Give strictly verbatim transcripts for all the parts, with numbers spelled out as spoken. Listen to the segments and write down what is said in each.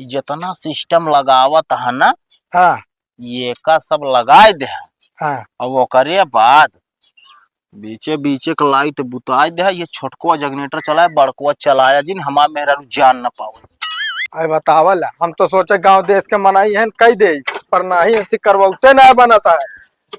ई जितना system लगावत है ना, हाँ। ये का सब लगाए दे। हाँ। अब ओकरे बाद बीचे बीचे के light बुताए दे, ये छोटको generator चलाए, बड़को चलाया जिन, हमार मेहरारू जान न पावे। अरे बतावल, हम तो सोचे गांव देश के मनाई हैं, कई दे, पर नाही, ऐसे करवौते ना बनता है।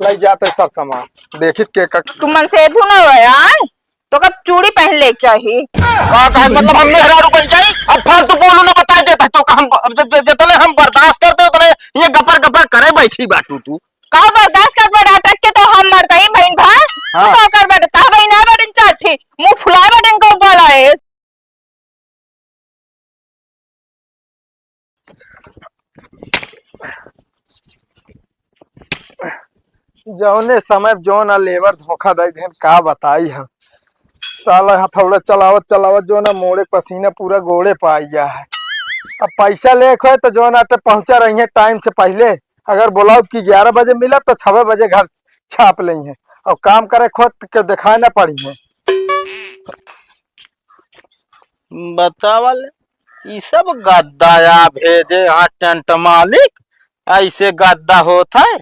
लई जाते सब सामान, देखित के का। तू मनसेधू ना हो यार, तो का चूड़ी पहन ले चाही। का कहे मतलब हम मेहरारू बन जाई? अब फालतू बोलू ना, बता देता तो का हम, अब ज-, ज-, जितने हम बर्दाश्त करते उतने ये गपर गपर करे बैठी बाटू तू। का बर्दाश्त कर बड़ अटक के तो हम मरता ही बहन भाई। हाँ। तू का कर बड़ ता बहन है बड़न चाठी, मुंह फुलाए बड़न को बोला है। जौने समय जौन आ लेबर धोखा दे देन, का बताई हम। साला हथौड़ा चलावत चलावत जौन आ मोड़े पसीना पूरा गोड़े पे आई गया है। अब पैसा लेके होए तो जौन आटे पहुंचा रही है टाइम से पहले। अगर बोलाओ कि ग्यारह बजे मिला तो छवे बजे घर छाप लेंगे। और काम करे के होए तो केहू दिखाए ना पड़ी है। बतावल, ई सब गद्दा या भेजे हाँ टेंट मालिक, ऐसे गद्दा होत है,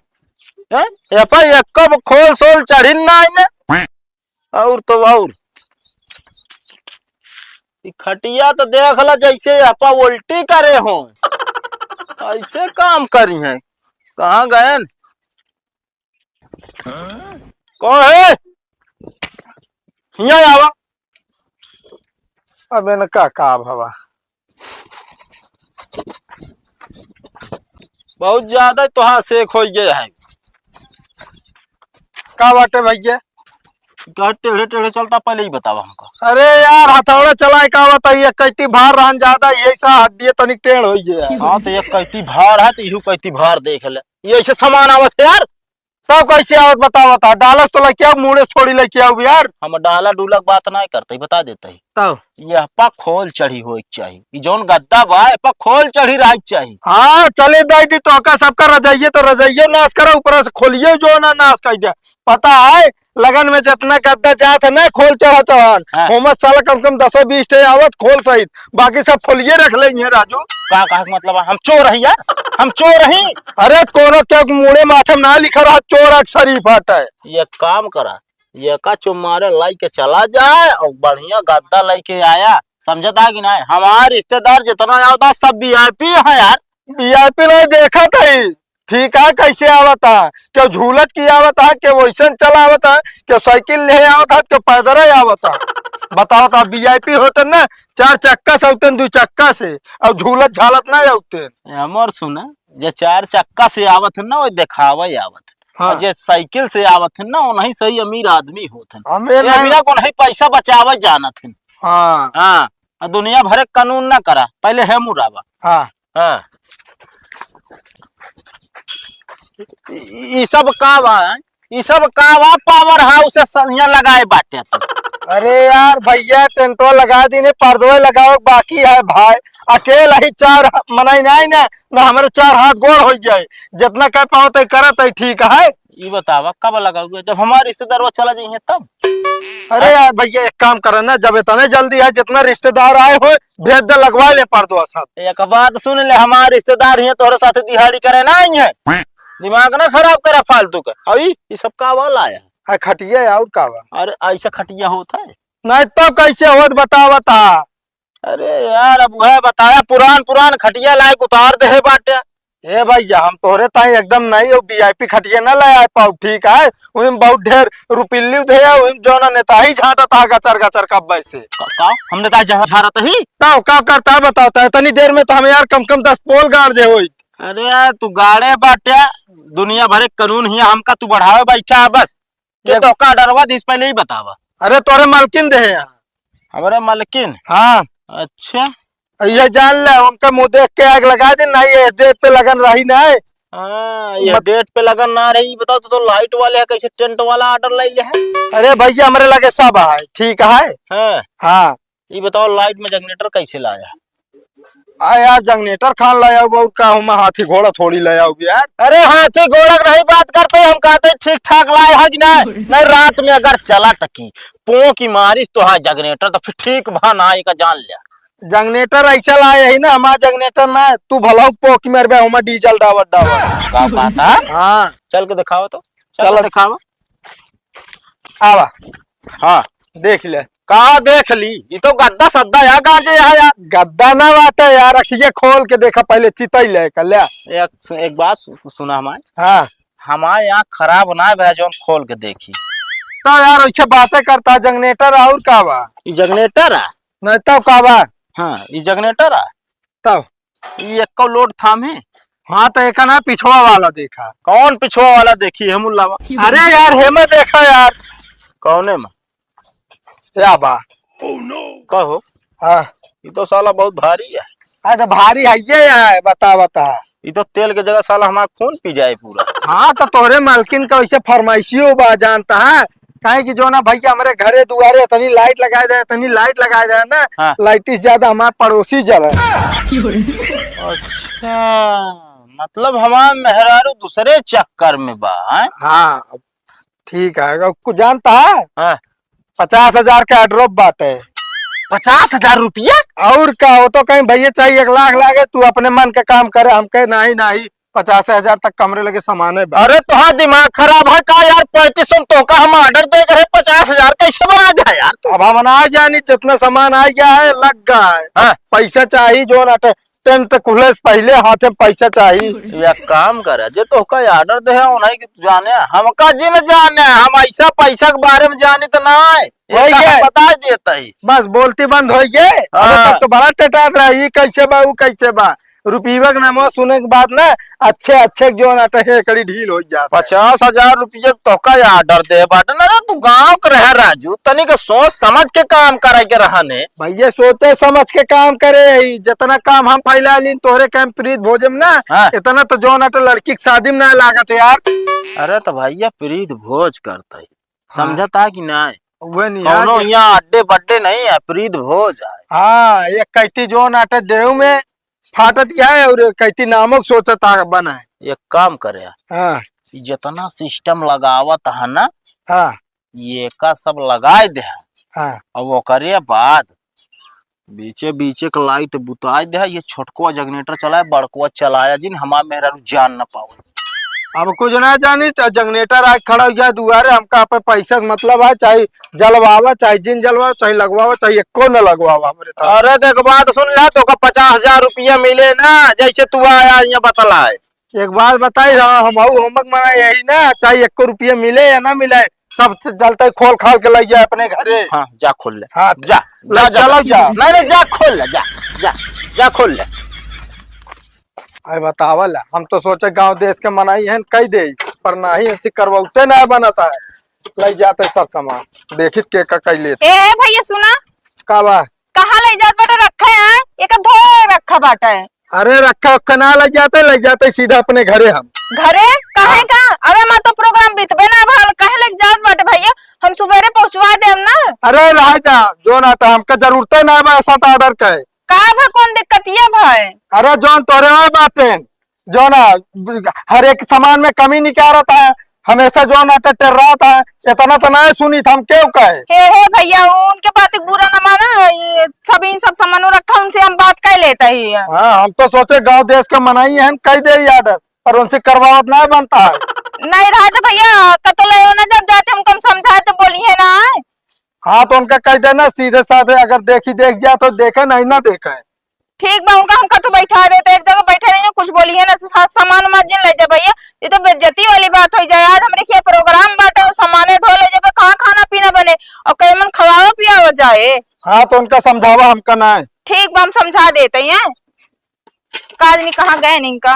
हैं? ए पर एको खोल सोल चढ़िन ना आइने। और तो और, ई खटिया तो देख ला जैसे ए पर उल्टी करे हो, ऐसे काम करी हैं। कहाँ गए? कौन है? हियाँ आवा। अब इनका का भवा? बहुत ज्यादा तोहार सेक हो गया है। का बाटे भैया? का टेढ़े टेढ़े चलता, पहले ही बतावा हमको। अरे यार, हथौड़ा चलाए का बताइए, कैती भार रहन ज्यादा, यही सा हड्डी तनिक टेढ़ हो गया है। हाँ, तो एक कैती भार है, तो इहू कैती भार देख ले। ये ऐसे सामान आवत है यार। तब कैसे आवत बतावत है? डालस तो लेके आओ, मुड़े से थोड़ी लेके आओ यार। हम डाला डूला के बात नहीं करते, बता देते ही। तब? ये पा खोल चढ़ी होए के चाही। ई जौन गद्दा बा, ए पा खोल चढ़ी रहे के चाही। हाँ, चले दाई दी तो का सबका रजाइए तो रजाइए नाश करा, ऊपर से खोलिए जो ना नाश कर दिया। पता है, लगन में जितना गद्दा जात है ना, खोल चढ़त हन। हाँ। ओमे साला कम से कम दसो बीस ठे आवत खोल सहित, बाकी सब खोलिए रख लेंगे राजू। का कहे के मतलब है? हम चोर हई यार, हम चोर हई। अरे कोनो के मुड़े माथे में ना लिखा रहा चोर आ शरीफ हटे। ये काम करा, ये का चुमारे लाई के चला जाए और बढ़िया गद्दा लेके आया, समझता कि नहीं? हमारे रिश्तेदार जितना आवता सब वीआईपी है यार। वीआईपी नहीं देखत है, ठीक है, कैसे आवता? केहू झूलत की आवता, केहू वैसन चला आवता, केहू साइकिल ले आवता, केहू पैदल आवता। बताओ तो, वीआईपी होते ना, चार चक्का से होते, दो चक्का से, और झूलत झालत ना होते। ए, हमर सुना, जे चार चक्का से आवत है ना, वो देखावे आवत है। हाँ। और जे साइकिल से आवत है ना, वो नहीं सही अमीर आदमी होत है। हमें ए, नहीं अमीरा को नहीं पैसा बचावे जानत है। हाँ। हाँ, और दुनिया भर के कानून ना करा, पहले है मुराबा। हाँ। हाँ। ई, ई सब का बा? ई सब का बा? पावर हाउस से सनिया लगाए बाटे तू। अरे यार भैया, टेंटो लगा दीने, पर्दो लगावे बाकी है भाई। अकेल ही चार ह-, मनाई नहीं ना, ना हमारे चार हाथ गोड़ हो जाए। जितना कर पाओ तो करत है, ठीक है। ई बतावा, कब लगाओगे? जब हमारे रिश्तेदार वो चला जाइए तब। अरे यार भैया, एक काम करे ना, जब इतने जल्दी है, जितना रिश्तेदार आए हो, भेज दे, लगवा ले पर्दवा सब। एक बात सुन ले, हमारे रिश्तेदार हियाँ तोहरे साथ दिहाड़ी करे ना आई हैं। दिमाग ना खराब करे फालतू का। अभी ये सब का वाला आया? है खटिया और का बा? अरे ऐसा खटिया होता है? नहीं तो कैसे होत बतावत हा? अरे यार, अब वह बताया, पुरान पुरान खटिया लायक उतार दे है बाटे। ए भैया, हम तोहरे ताई एकदम नहीं हो, वीआईपी खटिया ना ले आए पाओ, ठीक है? उहिम बहुत ढेर रुपिल्ली दे है, उहिम जौना नेता ही झांटत हा गचर गचर कब्बे से। का, का? हम नेता जहाँ झारत ही? ताओ का करता है बताओ, तो इतनी देर में तो हम यार कम कम दस पोल गाड़ दे होई। अरे यार, तू गाड़े बाटे, दुनिया भर के कानून ही हमका तू बढ़ावे बैठा है बस। ये ये तो का डरवा दिस पहले ही बतावा। अरे तोरे मलकिन दे है यहाँ। हमारे मलकिन? हाँ। अच्छा। ये जान ले, उनका मुंह देख के आग लगा दे, नहीं ये डेट पे लगन रही नहीं। हाँ, ये मत- डेट पे लगन ना रही, बताओ तो, तो लाइट वाले है, कैसे टेंट वाला ऑर्डर ले ले है? अरे भैया, हमरे लगे सब है, ठीक है। हाँ। हाँ। ये बताओ, लाइट में जनरेटर कैसे लाया? आ यार, जनरेटर खान लाया, और का हम हाथी घोड़ा थोड़ी लाया यार। अरे हाथी घोड़ा की नहीं बात करते, हम कहते ठीक ठाक लाए है कि नहीं? नहीं, रात में अगर चला तकी पो की मारिस तो हाँ जनरेटर तो फिर ठीक भा ना, एक जान लिया। जनरेटर ऐसा लाए ही ना, हमार जनरेटर ना, तू भला पोक मरबे, हमार डीजल डावत डावत। का बात है? हाँ। चल के दिखावा तो। चल चल। के दिखावा। आवा। हाँ। देख ले। का देख ली? ई तो गद्दा सद्दा है, गांजे है यार। गद्दा ना बाटे यार, अखिए खोल के देखा पहले, चितई ले कर ले। एक, एक बात सु-, सुना हमारे। हाँ। हमारे आँख खराब ना भया जौन खोल के देखी। तो यार ऐसे बातें करता, जनरेटर और का बा? ई जनरेटर है? नहीं तो का बा? हाँ, ई जनरेटर है। तब? ई एक्को लोड थाम है। हाँ, तो एक ना पिछवा वाला देखा। कौन पिछवा वाला देखी है मुल्लावा? अरे यार, हेमे देखा यार। कौने में? या बा। कहो। हाँ। ई तो साला बहुत भारी है। अरे तो भारी है ये है, बता, बता। ई तो तेल के जगह साला हमारा खून पी जाए पूरा। हाँ, तो तोहरे मालकिन का वैसे फरमाइशियो बा, जानता है? काहे कि जो ना भैया, हमरे घरे दुआरे इतनी लाइट लगाए दे, इतनी लाइट लगाए दे ना, हाँ। लाइट से ज्यादा हमार पड़ोसी जल है। अच्छा, मतलब हमार मेहरारू दूसरे चक्कर में बा, हैं? हाँ, ठीक है। अब कुछ जानता है? हाँ। पचास हजार का एड्रॉप बाटे। पचास हजार रुपया? और का, वो तो कहीं भैया चाहिए एक लाख लागे, तू अपने मन का काम करे, हम कहे, "नहीं, नहीं, पचास हजार तक कमरे लगे सामाने बा।" अरे, तोहार दिमाग खराब है का यार? पैंतीस सौ में तोहका हम ऑर्डर दे रहे, पचास हजार कैसे बना जाए यार तू? अब हम ना जानी, जितना सामान आ गया है, लग गया है। हाँ। पैसा चाहिए, जो ना टे-, टेंट खुले से पहले हाथे में पैसा चाहिए। या काम करे, जे तोहका ऑर्डर दे है, उन्हीं के तू जाने, हमका जिन जाने, हम ऐसा पैसा के बारे में जानी तो ना है। वही इनका है। हम बताइ देत ही। बस बोलती बंद होइ गए। अरे हाँ। तब तो बड़ा टेटात रहा, ई कैसे बा, ऊ कैसे बा। रुपीवा के नामवा सुने के बाद ना अच्छे अच्छे के जो नाटे हैं, एकड़ी ढील होइ जात है। पचास हजार रुपया के तोहका ऑर्डर दे बाटे ना रे, तू गाँव के रहे राजू, तनी के सोच समझ के काम करे के रहने। भैया सोचे समझ के काम करे ही, जितना काम हम फैला लीन तोहरे काम प्रीत भोज में ना, हाँ। इतना तो जो नाटे लड़की के शादी में ना लागत है यार। अरे तो भैया प्रीत भोज करता ही। हाँ। समझता है कि नहीं? उहे नहीं, कौनो हाँ, यहाँ अड्डे बड्डे नहीं है, प्रीत भोज है। हाँ, एक कैती जोन आटे देहू में फाटत है और एक कैती नामक सोचत आ बना है। एक काम करे, हाँ। ये जितना सिस्टम लगावत है ना, हाँ। ये का सब लगाए दे। हाँ। अब ओकरे बाद बीचे बीचे के लाइट बुताए दे, ये छोटको जनरेटर चलाए, बड़को चलाया जिन, हमार मेहरारू जान न पावे। अब कुछ ना जानी, चाहे जनरेटर आके खड़ा हो जाए दुआरे, हमका पे पैसा से मतलब है, चाहे जलवावा, चाहे जिन जलवावा, चाहे लगवावा, चाहे एको न लगवावा हमरे तरफ। अरे देख बात सुन ले, तोका पचास हजार रुपया मिले ना, जैसे तू आया यहाँ बतलाए। एक बात बताई, हाँ, हम हऊ होमक मना यही ना, चाहे एको रुपया मिले या ना मिले, सब चलते खोल खाल के लइ जाए अपने घरे। हाँ, जा खोल ले। हाँ, जा, ले जा, जा, चलो ले। जा। नहीं, नहीं, जा खोल ले, जा, जा, जा खोल ले। अरे बतावल, हम तो सोचे गांव देश के मनाई हैं, कई दे, पर नाही, ऐसे करवौते ना बनता है। लइ जाते सब सामान, देखित के का कई लेत। ए, ए भैया सुना। का बा? कहाँ लइ जात बाटे रखे हैं? एका धोए रखा बाटे। अरे रखा उखा ना लइ जाते, लइ जाते सीधा अपने घरे हम। घरे? काहे हाँ। का? अरे हमार तो प्रोग्राम बीतबे ना भल, काहे लइ जात बाटे भैया? हम सुबेरे पहुँचवा देम ना। अरे रह जा, जो ना तो हमका जरूरते ना बा ऐसा तो ऑर्डर का है। का भा कौन दिक्कतिया भा है? अरे जौन तोरे ना बाटे, जो ना, हर एक सामान में कमी निकालत है, हमेशा जो ना टे-, टेर्रात है, इतना तो ना सुनी था, हम क्यों कहे? हे, हे भैया, उनके बात के बुरा ना माना, ये सब, इन सब सामानों रखा, उनसे हम बात कर लेता ही है। हाँ, हम तो सोचे गांव देश के मनाई है, हम कह दे ऑर्डर, पर उनसे करवावत ना बनता है। नहीं रहा तो भैया, कतो ले ना जब जाते हमको हम समझाए तो बोली है ना। हाँ, तो उनका कह देना सीधे साधे, अगर देखी देख जाए तो देखे, नहीं ना देखे। ठीक बा, उनका हम कतो बैठा देते, एक जगह बैठे रहिए, कुछ बोली है ना, सा-, सामान मत जिन ले जा भैया, ये तो बेइज्जती वाली बात हो जाए। आज हमरे के प्रोग्राम बाटे, वो सामाने ढो ले जाबे, कहाँ खाना पीना बने और कई मन खवावा पियावा जाए। हाँ, तो उनका समझावा, हमका ना है। ठीक बा, हम समझा देते हैं। का जानी कहाँ गए नहीं का।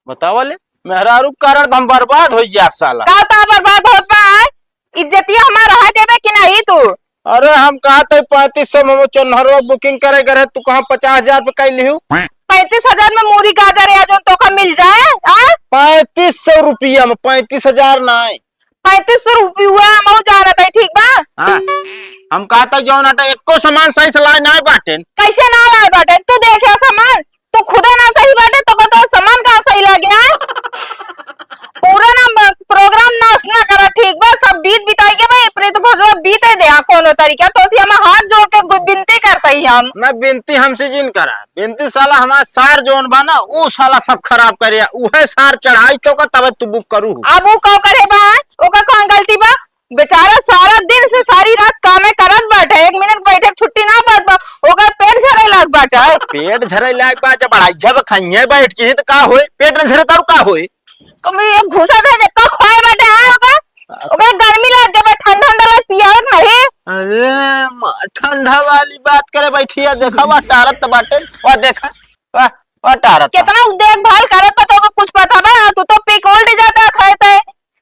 बतावा ले, मेहरारू के कारण तो हम बर्बाद हो जाए साला। का, का बर्बाद होत बा? इज्जतिया हमार रहा देबे कि नहीं तू? अरे हम कहा तो पैंतीस सौ में चोन्हरवा बुकिंग करे करे, तू कहाँ पचास हजार पे कई लिहू? पैंतीस हजार में मूरी गाजर या जो तोका मिल जाए, आ? पैंतीस सौ रुपया में, पैंतीस हजार ना है। पैंतीस सौ रुपया हुआ, हम जानत है, ठीक बा? हाँ, हम कहा तो जौन हटे एको सामान सही से लाए ना बाटेन। कैसे ना लाए बाटेन? तू देखे सामान, तू खुदे ना सही बाटे, तो को तो सामान का सही लागे, हैं? पूरा ना म-, प्रोग्राम नाश ना करा, ठीक बा? सब बीत बिताई के भाई, प्रीत भोजवा बीते दे, हाँ, कोनो तरीका। तो सी हम हाथ जोड़ के गु-, बिन-, हम। ना, बिनती हमसे जिन करा, बिनती साला हमार सार जौन बा ना, ऊ साला सब खराब करे, उहे सार चढ़ाई तो का तबे तू बुक करू। अब ऊ का करे बा, ओकर कौन गलती बा? बेचारा सारा दिन से सारी रात कामे करत बाटे, एक मिनट बैठे के छुट्टी ना पात बा, ओकर पेट झरे लाग बाटे। पेट झरे लाग बा, जब अढ़ाई बा खइये बैठ के ही तो का होए, पेट न झरे तारू का होए? कमी एक घुसा था, जब का खोए बाटे, हाँ, ओकर, ओकर गर्मी लाग गए बा, ठंडा ठंडा लाग पियावत नहीं। अरे माँ, ठंडा वाली बात करे बैठी है, देखा वा टारत तो बाटे, वा देखा, वा, वा टारत। कितना देखभाल करत बा, तो कुछ पता बा? तू तो पी के उल्ट जाता खाए ते।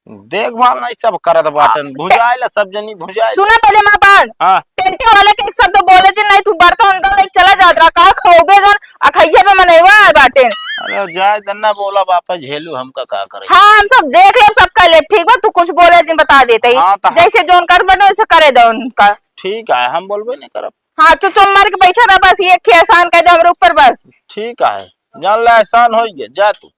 देखभाल नहीं सब करत बाटन, भुजाइला सब जनी भुजाइला। सुना पहले माँ बात। हाँ। टेंटे वाले के एक शब्द बोले जे नहीं, तू बर्तन उनका लेके चला जात रहा, का खाओबे जौन अखैया पे मनैवा आए बाटेन। अरे जाए दन्ना बोला बापा झेलू, हमका का करे। हाँ, हम सब देख लेब, सब कर लेब, ठीक बा? तू कुछ बोले जिन बता देते ही। हाँ, तो हम जैसे जौन कर बने वैसे करे दो उनका। ठीक है, हम बोलबे नहीं करब। हाँ, चुप मार के बैठा रहा, बस ये एक ठे एहसान कर दे हमरे ऊपर बस। ठीक है, जान ले एहसान हो गया, जा तू।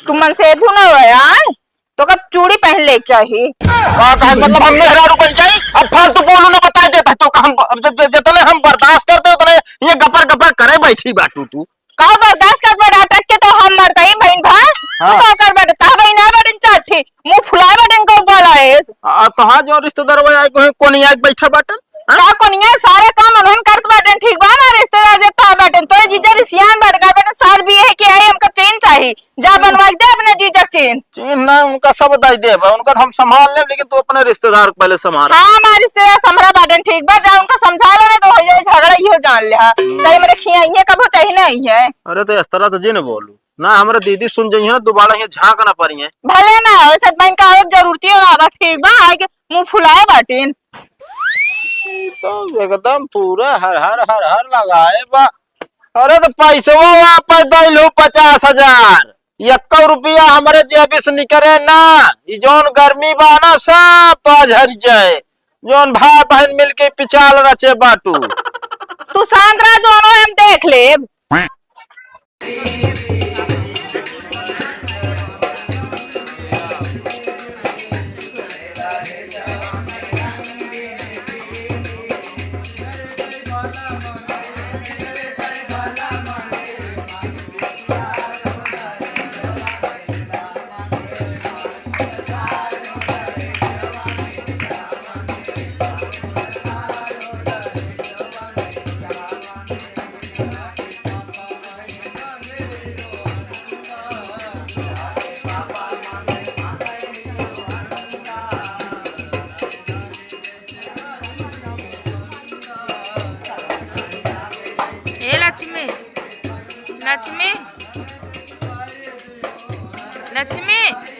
तू मन से धुन हो यार, तो का चूड़ी पहन ले चाहिए। का कहे मतलब हम मेहरारू बन जाई? अब फालतू बोलू ना, बताई देता तो का हम, अब ज-, ज-, जितने हम बर्दाश्त करते उतने ये गपर गपर करे बैठी बाटू तू। का बर्दाश्त कर बड़ा अटक के तो हम मरता ही बहन भाई। हाँ। तो का कर बड़ा ता बहन है बड़न चाठी। मुंह फुलाए बाटेन को बोला है। आ, तोहार जो रिश्तेदार आए को कोनी आए बैठा बाटन? हाँ? का कोनिया सारे काम उन्हन करत बाटेन, ठीक बा? हमारे रिश्तेदार जे ता बाटेन, तो ये जीजा रे सियान बाटे, का बाटेन, सार भी है कि आई हमका चेन चाही, जा बनवा के दे अपने जीजा के चेन। चेन ना, उनका सब दाई देब, उनका हम संभाल लेब, लेकिन तू अपने रिश्तेदार को पहले संभाल। हाँ, हमारे रिश्तेदार संभरा बाटेन, ठीक बा, जा उनका समझा लो ना, तो हो जाए झगड़ा, इहो जान ले, हाँ। हम्म। चाहे मेरे खिया, ये कबो चाही नहीं है। अरे तो इस तरह तो जी न बोलू। ना, हमरा दीदी सुन जइहे ना, दोबारा यहाँ झांक ना परिहे। भले ना, वैसे बैंक का एक जरूरतियो ना बा, ठीक बा, आए के मुंह फुलाए बाटिन। ई तो एकदम पूरा हर हर हर हर लगाए बा। अरे तो पैसवा वापस दैलू पचास हजार, एक्को रुपया हमरे जेबी से निकरे ना। ई जौन गर्मी बा ना, सब तो झर जाए, जौन भाई बहन मिलके पिचाल रचे बाटू। तू शांत रह, जौनो हम देख लेब। ए लक्ष्मी, लक्ष्मी, लक्ष्मी।